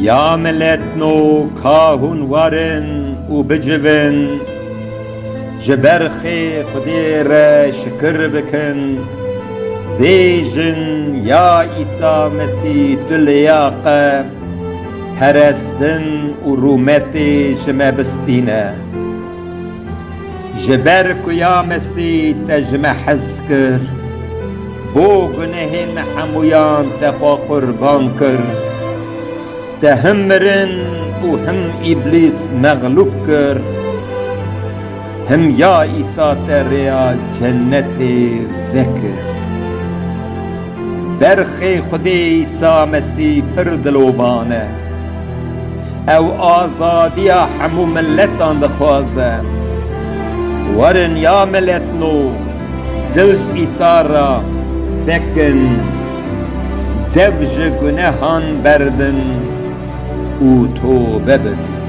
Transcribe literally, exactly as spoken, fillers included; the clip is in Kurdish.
Ya miletno, ka hûn werin û bicivin, ji ber xê Xwedê re şikir bikin, bêjin, Ya Îsa Mesîh, tu lêyaqe perestin û rûmetê ji me bistîne. Ji ber ku ya Mesîh te ji me hez kir, bo gunehên me hemûyan te xwe qurban kir. Te him mirin û him Îblîs mexlûb kir, him ya Îsa te rêya cennetê vekir. Berxê Xwedê Îsa Mesîh pir dilovan e. Ew azadiya hemû miletan dixwaze. Werin ya miletno, dil ji Îsa re vekin, dev ji gunehan berdin û tobe bikin.